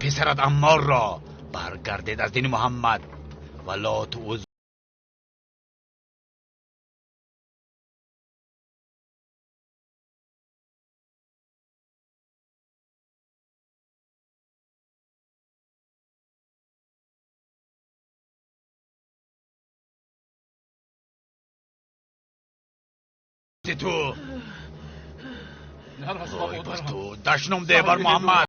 Писарат Амморро баргардед аз дини Муҳаммад ва Лоту ту вой бар ту, дашном деҳ бар Муҳаммад.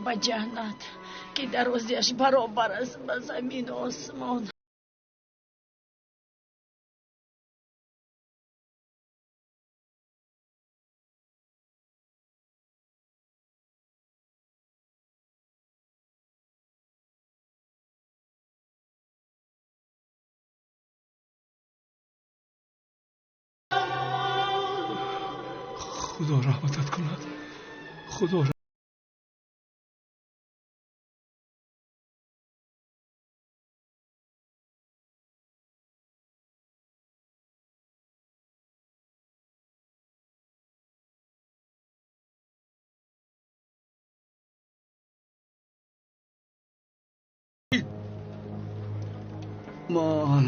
Ба ҷаннат, ки дарозиаш баробар аст ба замину осмон. Худо раҳматат кунад, Худо. Ман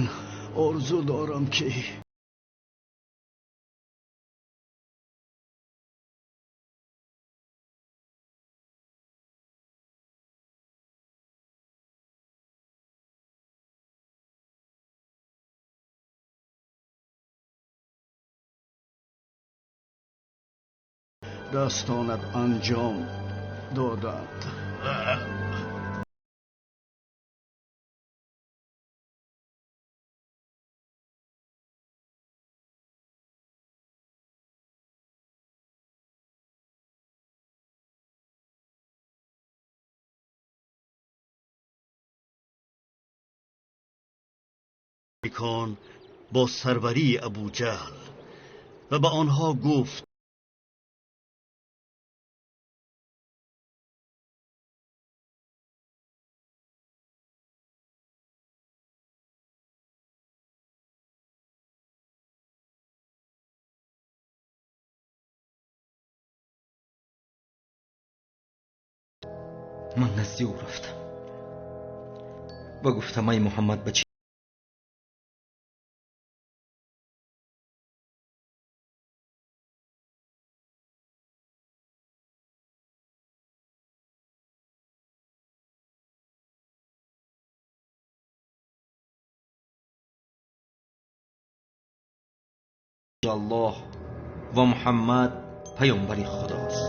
орзу дорам, ки дастонат анҷом доданд. Бо сарварии Абуҷаҳл ва ба онҳо гуфт: Ман назди ӯ рафтам ва гуфтам: ай Муҳаммад, ба чӣ Аллоҳ ва Муҳаммад паёмбари Худост.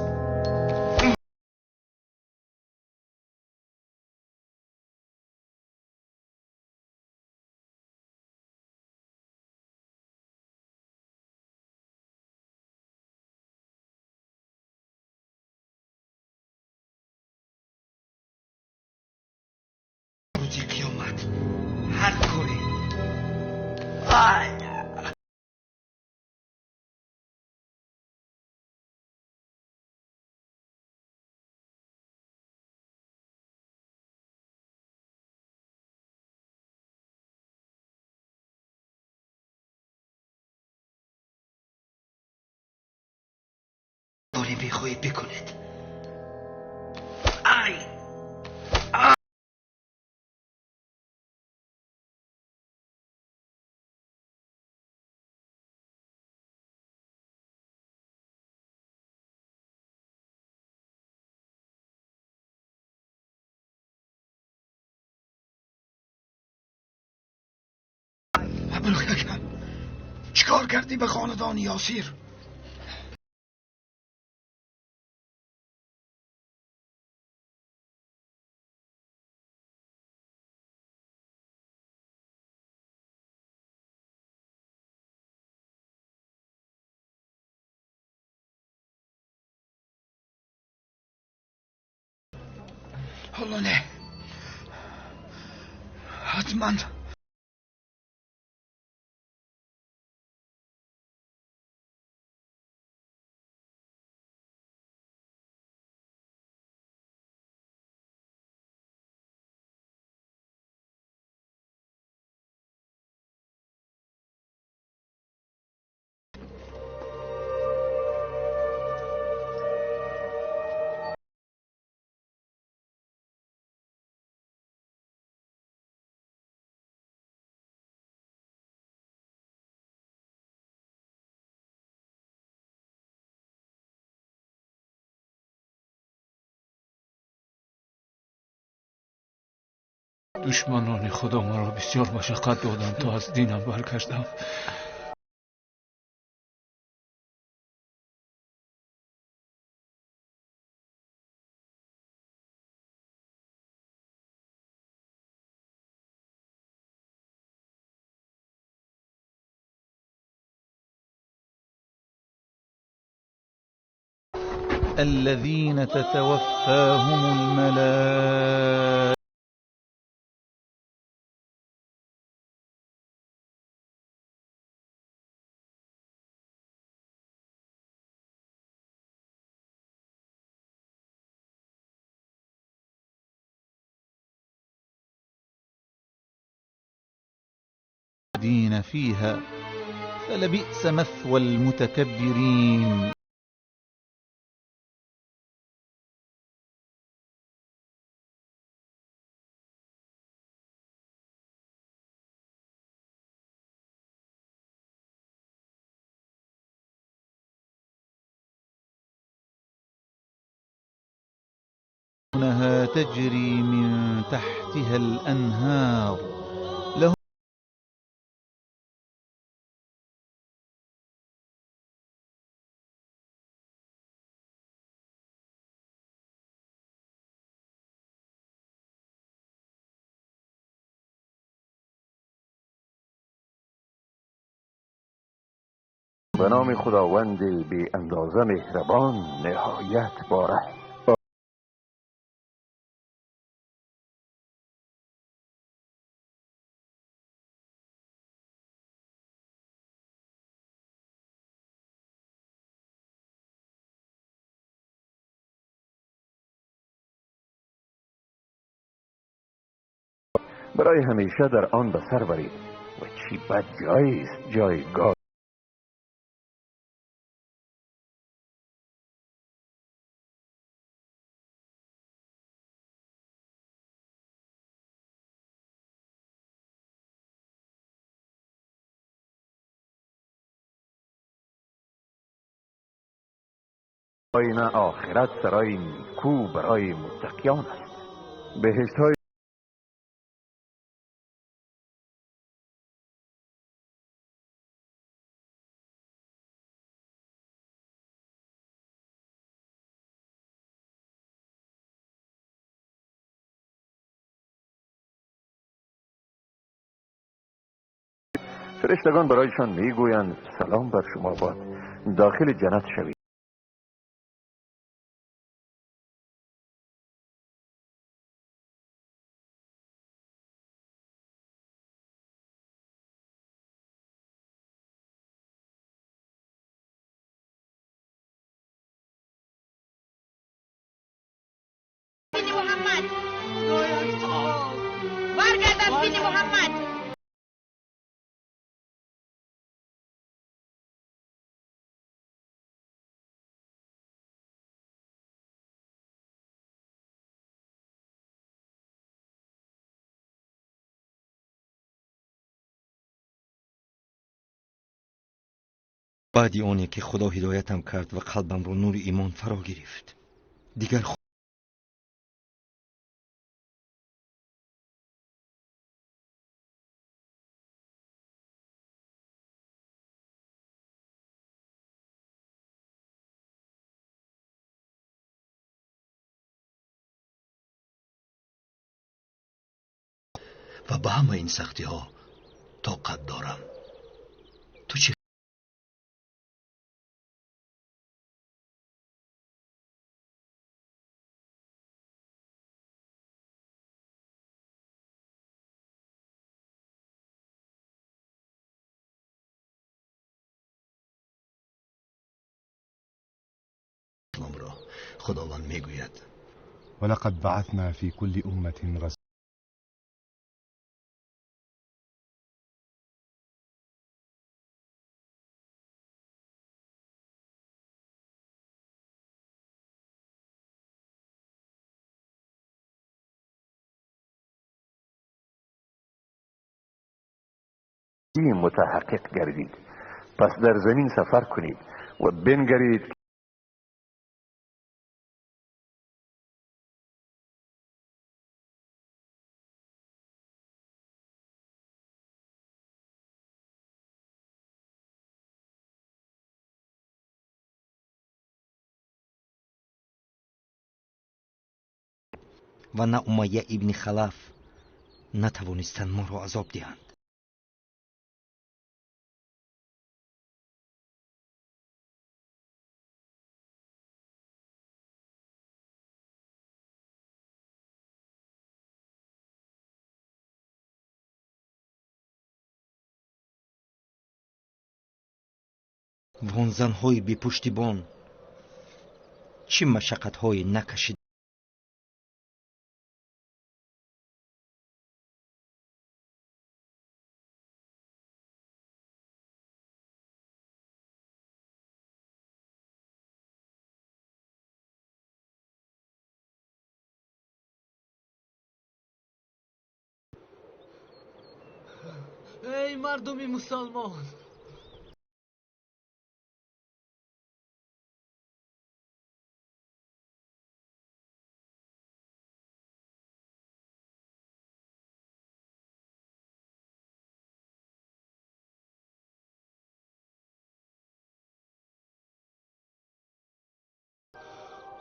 Рӯзи қиёмат ҳар коре мехоҳед бикунед. Ай! Абулҳакам, чикор кардӣ ба хонадони Ёсир? Ҳоло не, ҳатман. Душманони Худо маро бисёр машаққат доданд, то аз динам баргаштам. الذين تتوفاهم الملائكة فيها فلبئس مثوى المتكبرين. تجري من تحتها الأنهار لهم به نام خداوند بی اندازه مهربان، نهایت باره. برای همیشه در آن به سر برید و چی بد جایی است جایگاه. آینه آخرت سرای نیکو برای متقیان است. بهشت های فرشتگان برایشان میگویند سلام بر شما باد، داخل جنت شوید. Баъди оне ки Худо ҳидоятам кард ва қалбамро нури имон фаро гирифт, дигар ва ба ҳама ин сахтиҳо тоқат дорам. Ту чӣ исломро Худованд мегӯяд: ولقد بعثنا في كل أمة رسولا متحقق گردید. پس در زمین سفر کنید و بنگرید Ва на Умайя ибни Халаф натавонистанд моро азоб диҳанд. Ва он занҳои бепуштибон чӣ машаққатҳое накашид. Эй мардуми мусалмон!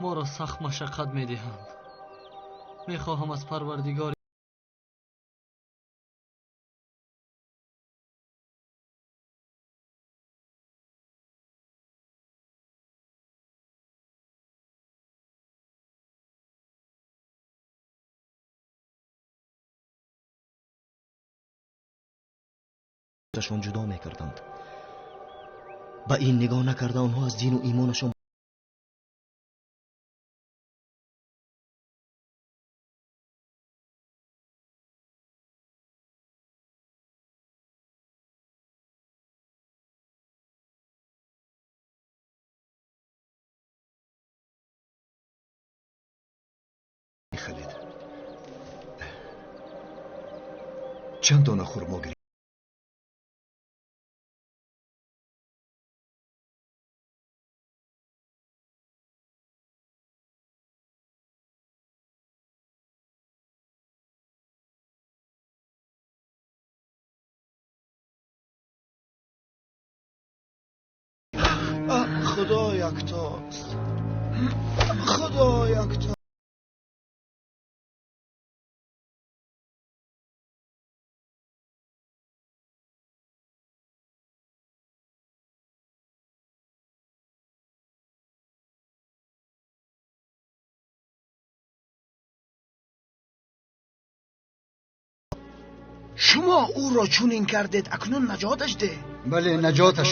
Моро сахт машаққат медиҳанд. Мехоҳам аз Парвардигори шон ҷудо мекарданд. Ба ин нигоҳ накарда, онҳо аз дину имонашон Халид, чанд дона хурмо гирифт? Худо яктост, Худо якто. Шумо ӯро чунин кардед, акнун наҷоташ деҳ. Бале, наҷоташ.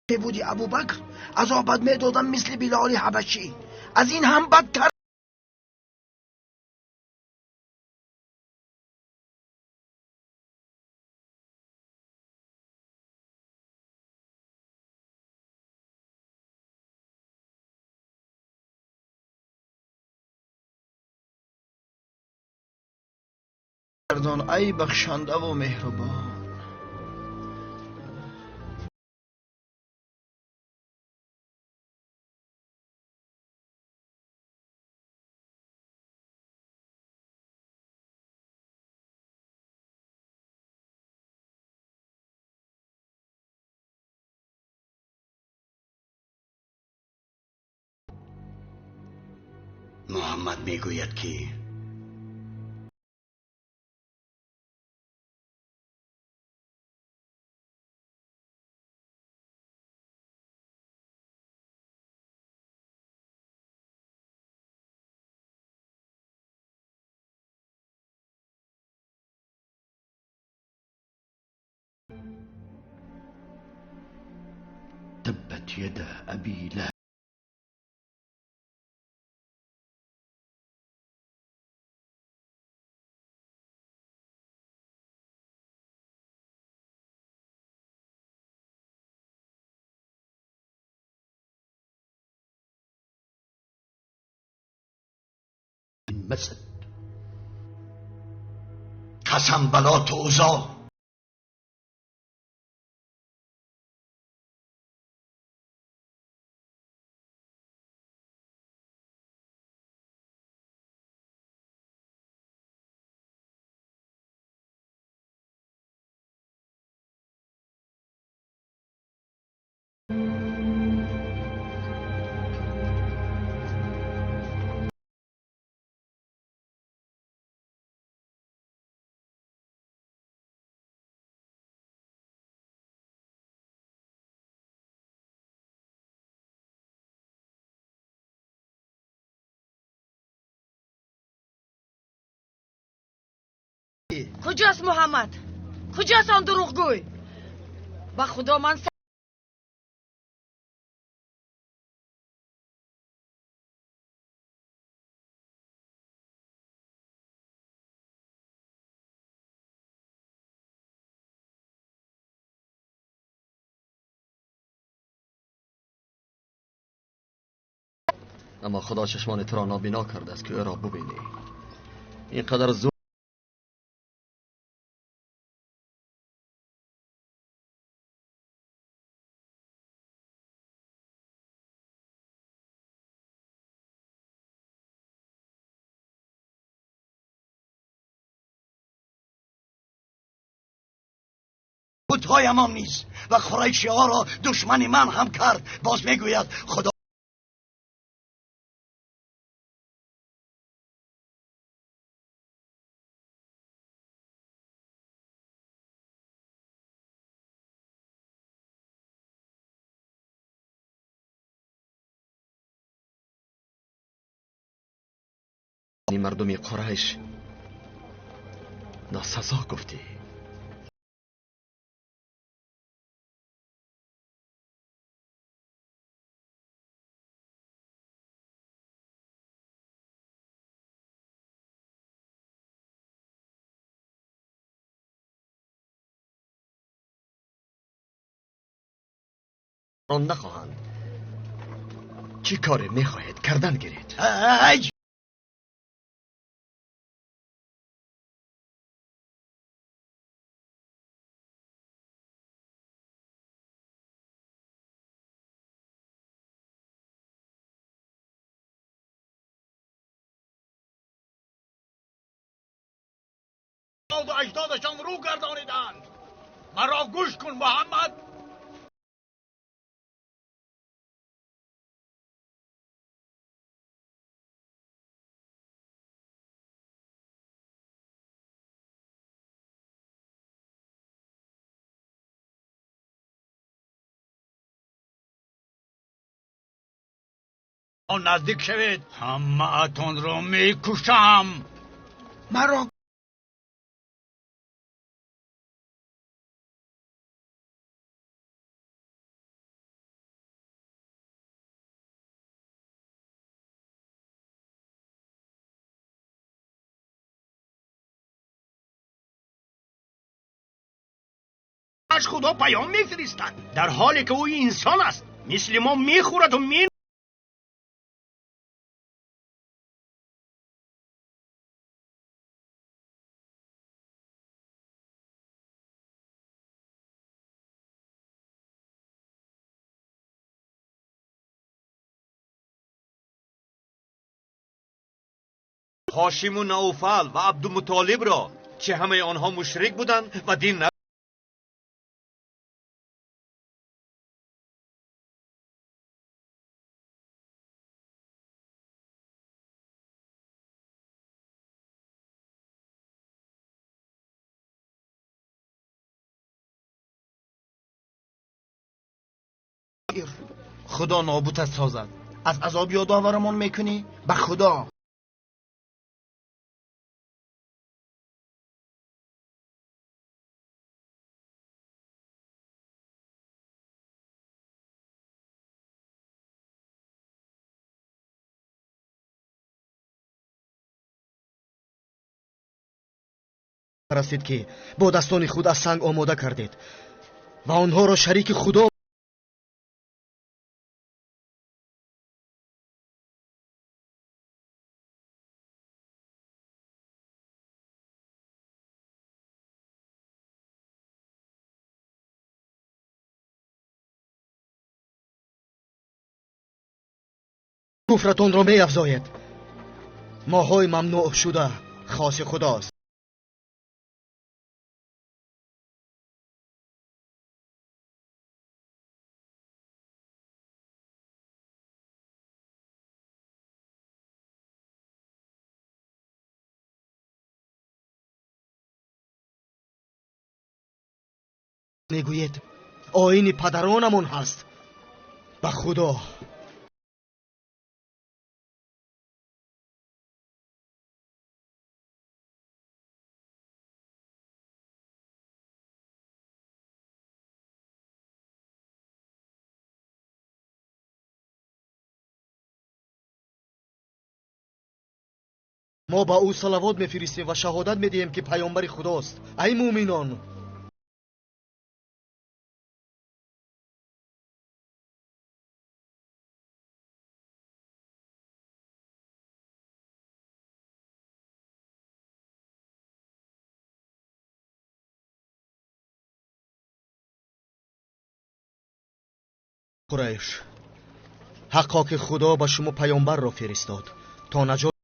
Мебуди Абубакр, азобат медодам мисли Билоли ҳабашӣ, аз ин ҳам бадтар. Гардон, ай бахшандаву меҳрубон. Муҳаммад мегӯяд, ки تبت يدا أبي لهب. مسد. قسم بلات و عزی. Куҷост Муҳаммад? Куҷост он дурӯғгӯй? Ба Худо ман Аммо Худо чашмони туро нобино кардааст, ки ӯро бубинӣ. Ин қадар зуд بتهایمان نیست و قریشی ها را دشمن من هم کرد. باز میگوید خدا مردم قریش ناسزا گفتی. آن نخواهند. چی کاری میخواهید کردن گیرید؟ ای و اجدادشان رو گردانیدند. مرا گوش کن محمد. نزدیک شوید، همه اتون رو میکشم. مرا از خدا پیام میفرستد، در حالی که او انسان است، مثل ما میخورد و می هاشم و نوفل و عبدالمطالب را که همه آنها مشرک بودند و دین خدا نابودت سازد. از عذاب یادآورمان میکنی؟ به خدا پرستید که با دستان خود از سنگ آماده کردید و آنها را شریک خدا کفرتان را می افزاید. ماهای ممنوع شده خاص خداست. میگوید آیین پدرانمان هست. به خدا Мо ба ӯ салавот мефиристем ва шаҳодат медиҳем, ки паёмбари Худост. Ай муъминон! Қурайш, ҳаққо ки Худо ба шумо паёмбарро фиристод то наҷот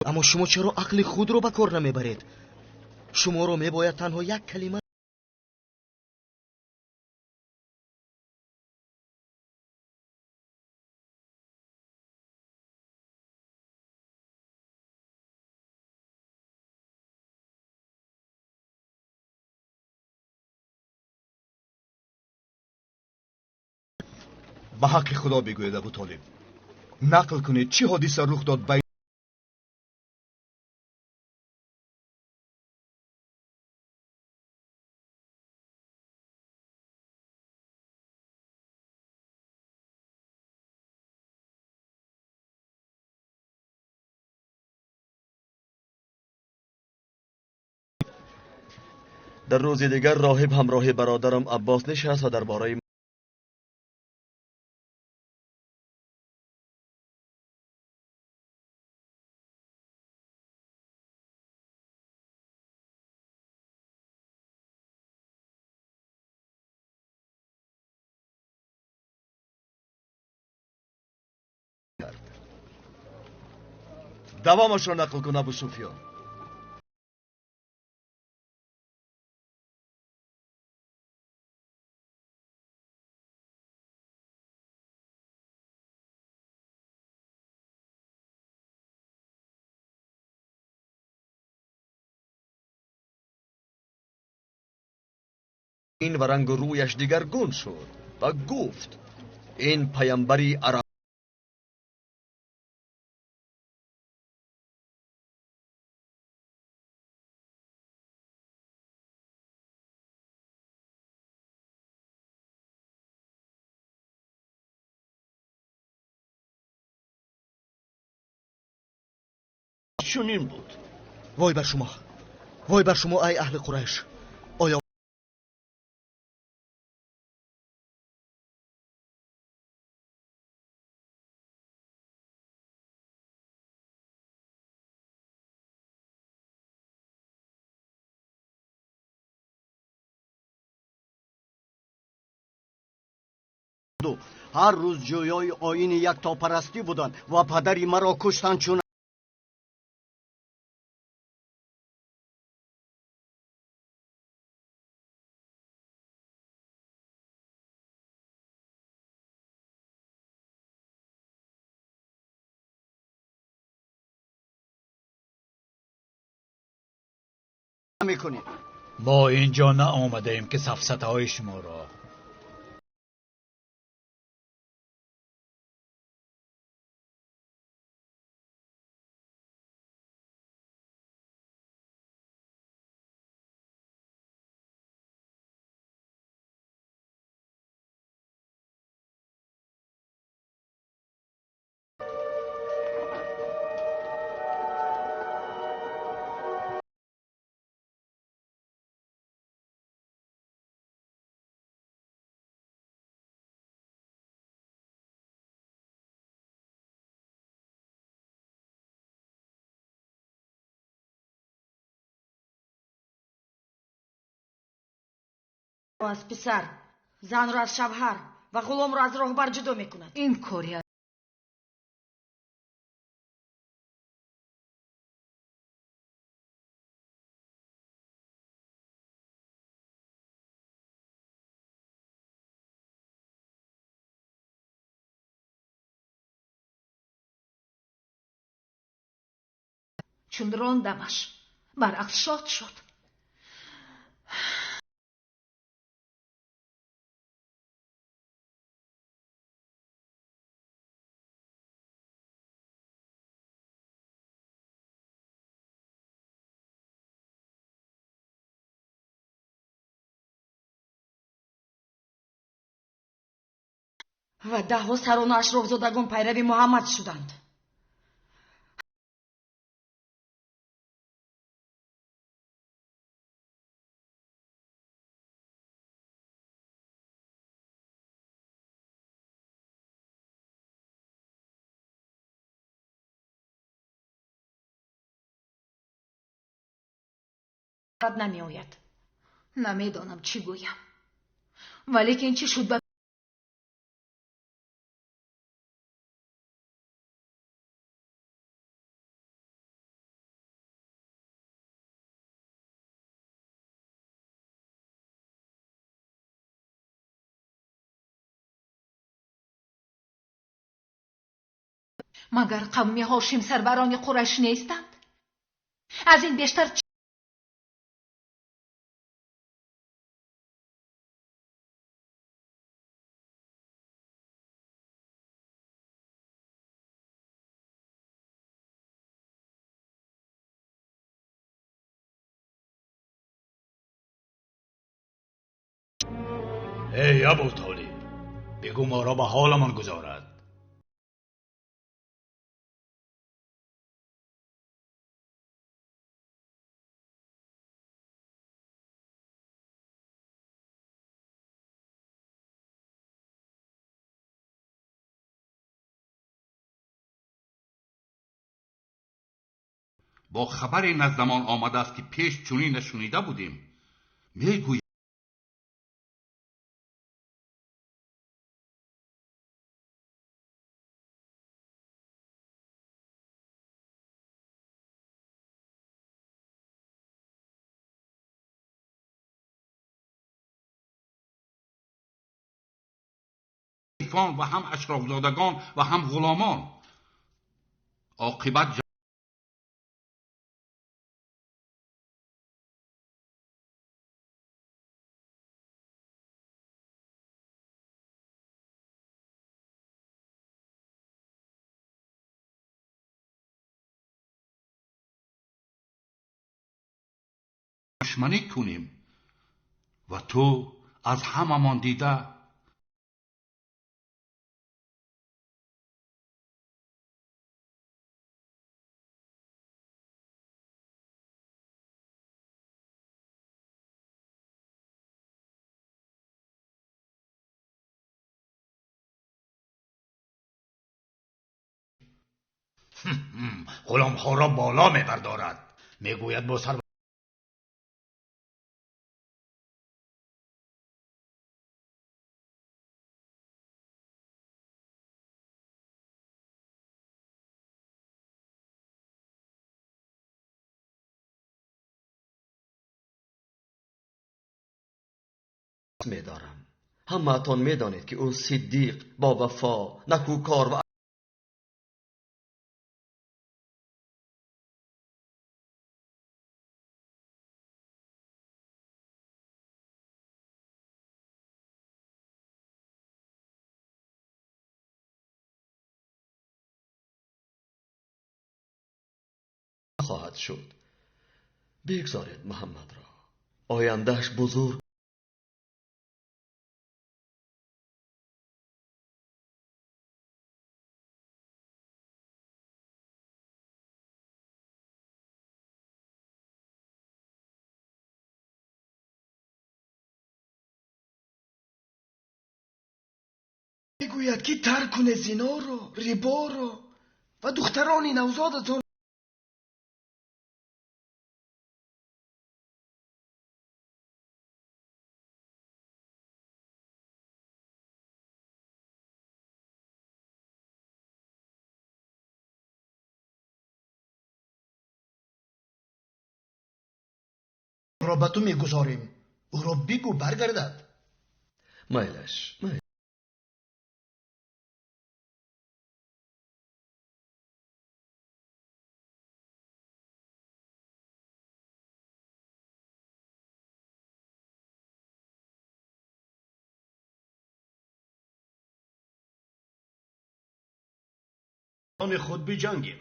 Аммо шумо чаро ақли худро ба кор намебаред? Шуморо мебояд танҳо як калима Ба ҳаққи Худо бигӯед, Абутолиб, нақл кунед, чӣ ҳодиса рух дод байни Дар рӯзи дигар роҳиб ҳамроҳи бародарам Аббос нишаст ва дар бораи Давомашро нақл кун, Абу Суфён. Ин ва рангу рӯяш дигаргун шуд ва гуфт: ин паямбари араб Чунин буд. Вой бар шумо, вой бар шумо, ай аҳли Қурайш! Оё Ҳар рӯз ҷӯёи оини яктопарастӣ буданд ва падари маро куштанд, чун мекунед. Мо инҷо наомадаем, ки сафсатаҳои шуморо Аз писар, занро аз шавҳар ва ғуломро аз роҳбар ҷудо мекунад. Ин кори чун рондамаш, баръакс шод шуд. Ва даҳҳо сарону ашрофзодагон пайрави Муҳаммад шуданд. Намеояд. Намедонам чӣ гӯям, валекин чӣ шуд ба магар қавми Ҳошим сарварони Қурайш нестанд? Аз ин бештар Эй Абутолиб, бигӯ моро ба ҳоламон гузорад. Бо хабаре наздамон омадааст, ки пеш чунин нашунида будем. Мегӯянд, ва ҳам ашрофзодагон ва ҳам ғуломон оқибат душманӣ кунем ва ту аз ҳамамон дида غلامها را بالا میبردارد. میگوید با سر медорам. Ҳамаатон медонед, ки ӯ сиддиқ, бовафо, накӯкор ва хоҳад шуд. Бигзоред Муҳаммадро, ояндааш бузург. Мегӯяд, ки тарк кунед зиноро, риборо ва духтарони навзодатон ро ба ту мегузорем. Ӯро бигӯ баргардад. Майлаш. Худ биҷангем.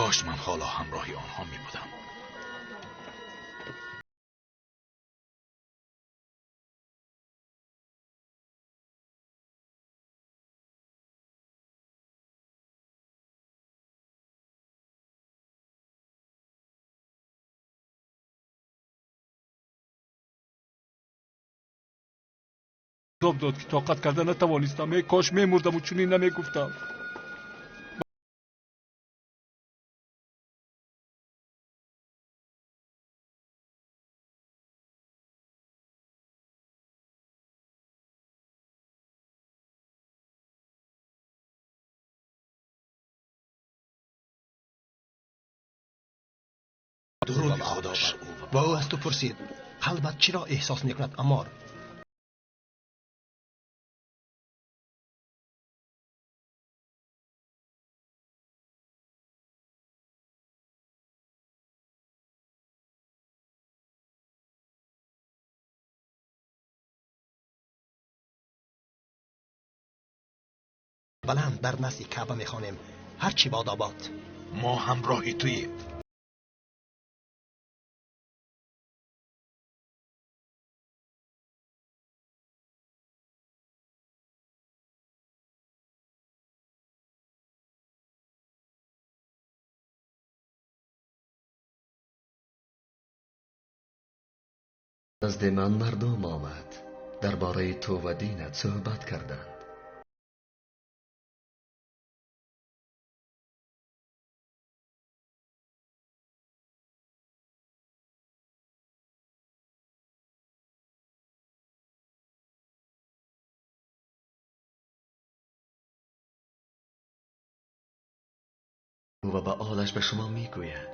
Кош ман ҳоло ҳамроҳи онҳо мебудам. Азоб дод, ки тоқат карда натавонистам. Эй кош мемурдаму чунин намегуфтам. Дуруди Худо бар ӯ. Ва ӯ аз ту пурсид: қалбат чиро эҳсос мекунад, Аммор? Баланд бар назди Каъба мехонем: ҳарчи бодобод. Мо ҳамроҳи туем. Назди ман мардум омад, дар бораи ту ва динат суҳбат карданд. Ва ба олаш ба шумо мегӯяд: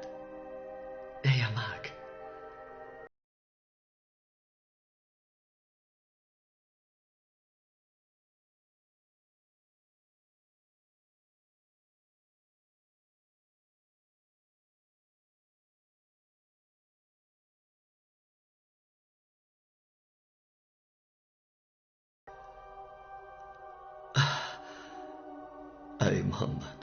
эй амак, эй Муҳаммад,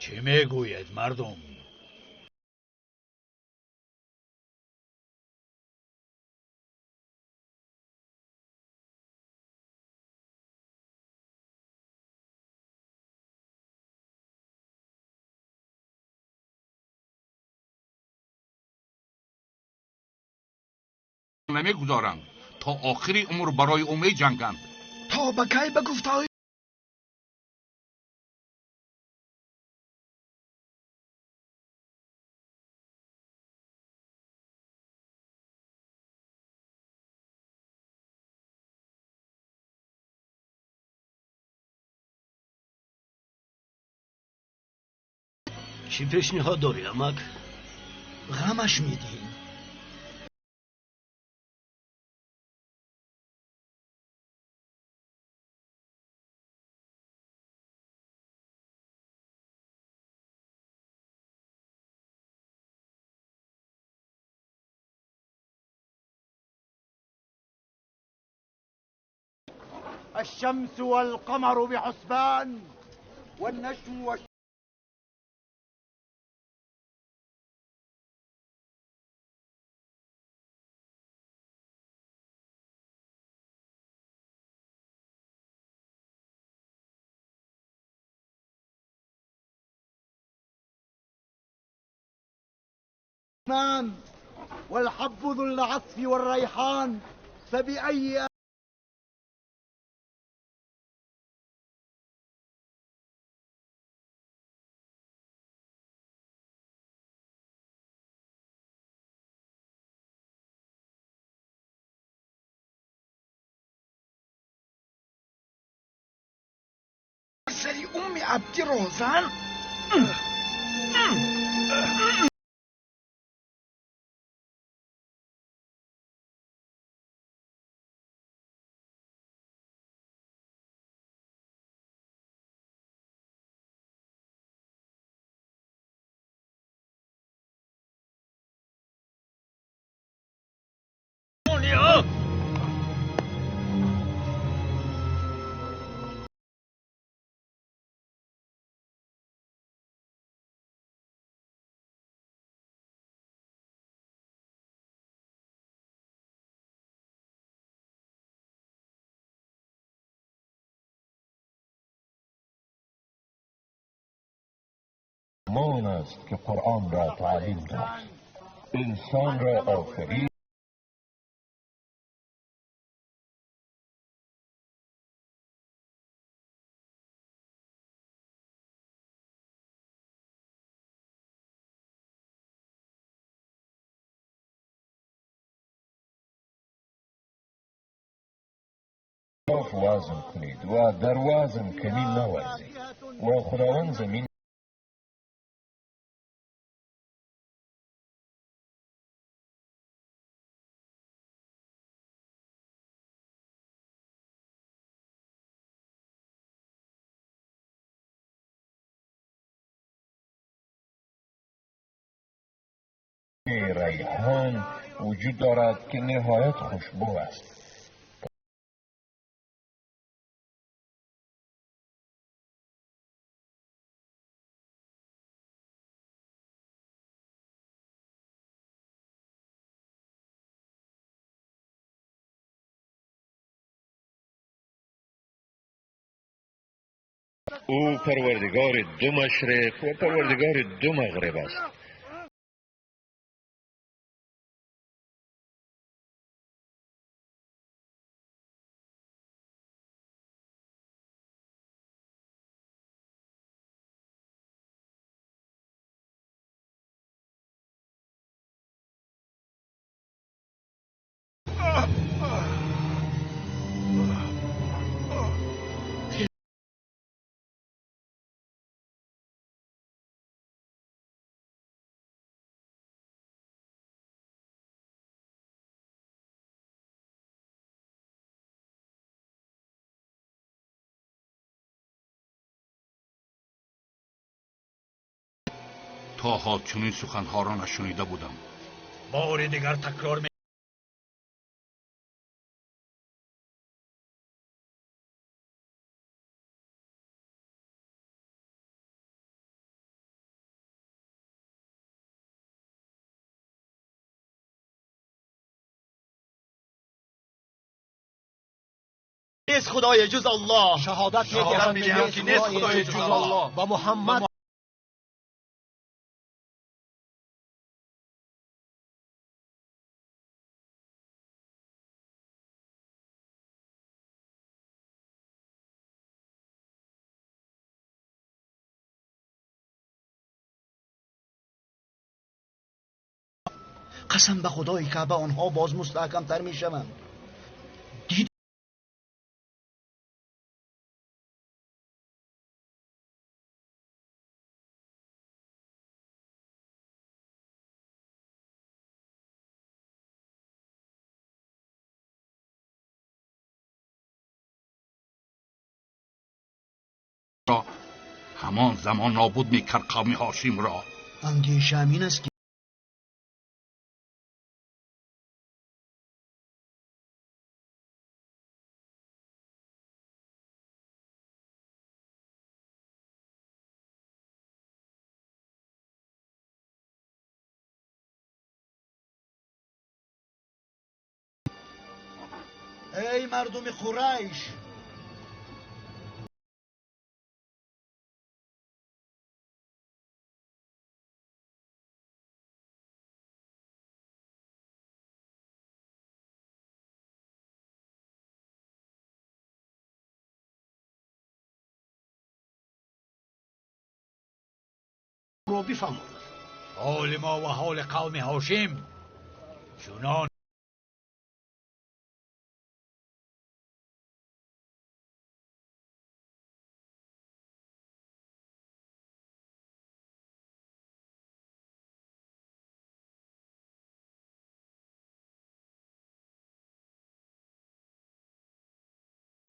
Чӣ мегӯед, мардум? Намегузоранд, то охири умр барои ӯ меҷанганд. То ба кай ба гуфтаҳои Чӣ пешниҳод дорӣ, амак? Ғамаш медиҳем. الشمس والقمر بحسبان والنجم والحب ذو العصف والريحان، فبأي سری ام عبدی روزن. мекунӣ? مان است که قرآن را تعلیم داد، انسان را آفرید. وزن کنید و در وزن کمی نورزید و خداوند زمین ریحان وجود دارد که نهایت خوشبو است. او پروردگار دو مشرق و پروردگار دو مغرب است. تا حال چنین سخنها را نشنیده بودم. بار دیگر تکرار می نیست خدای جز الله. شهادت می‌دهم که نیست خدای جز الله و محمد قسم به خدای کعبه آنها باز مستحکمتر میشوند. دید را همان زمان نابود میکرد قوم هاشم را. اندیشه این است که ای مردم قریش، رو بفهماند. حال ما و حال قوم هاشم چنان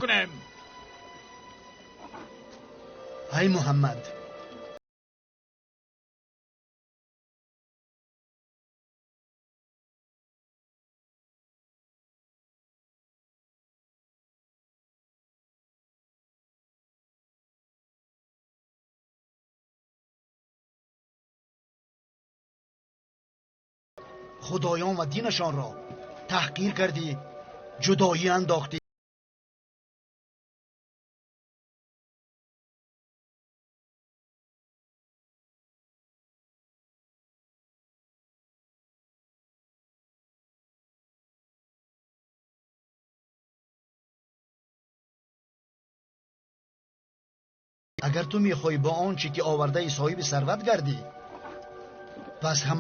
کنیم. ای محمد، Худоён ва динашонро таҳқир кардӣ, ҷудоӣ андохтӣ. Агар ту мехоҳӣ бо он чӣ ки овардаи соҳиби сарват гардӣ, пас ҳам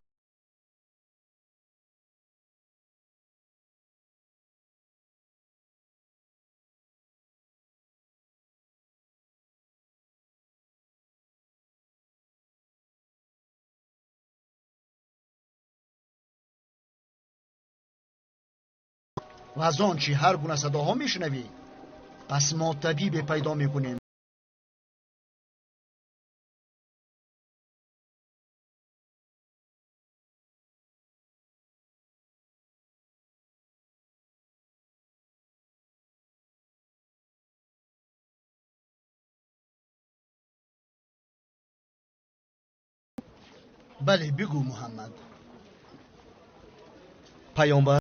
ва аз он чӣ ҳар гуна садоҳо мешунавӣ, пас мо табибе пайдо мекунем. Бале, бигӯ Муҳаммад. Паёмбар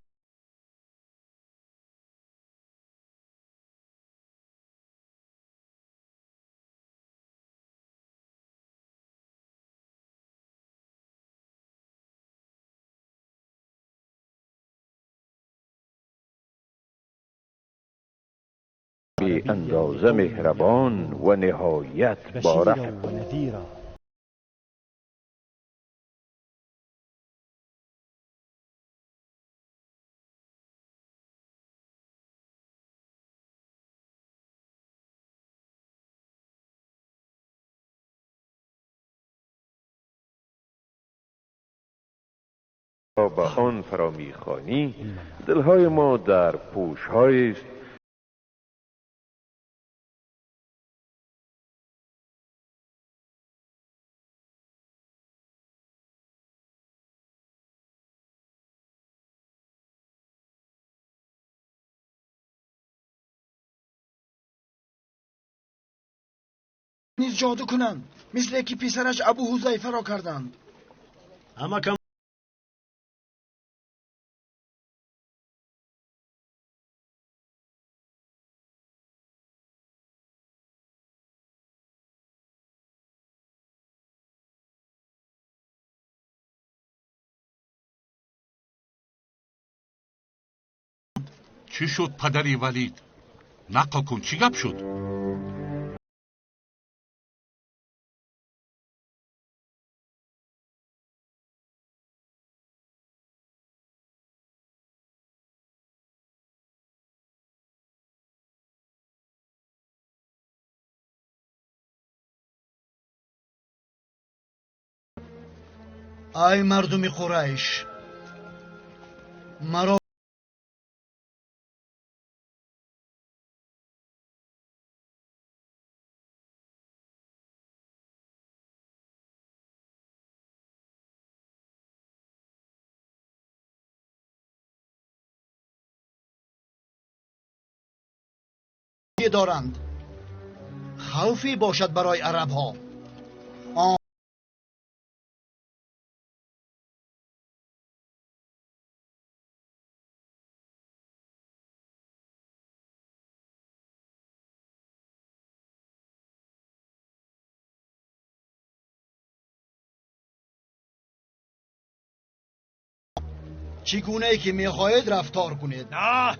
بی اندازه مهربان و نهایت بارحم. با آن فرا میخوانی، دلهای ما در پوشهایی است نیز جادو کنند، مثل که پسرش ابو حذیفه را کردند. اما کم چی شد پدری ولید؟ نقل کن چی گپ شد؟ ای مردم قریش، مرا دارند خوفی باشد برای عرب ها. چگونه ای که میخواهید رفتار کنید. نه،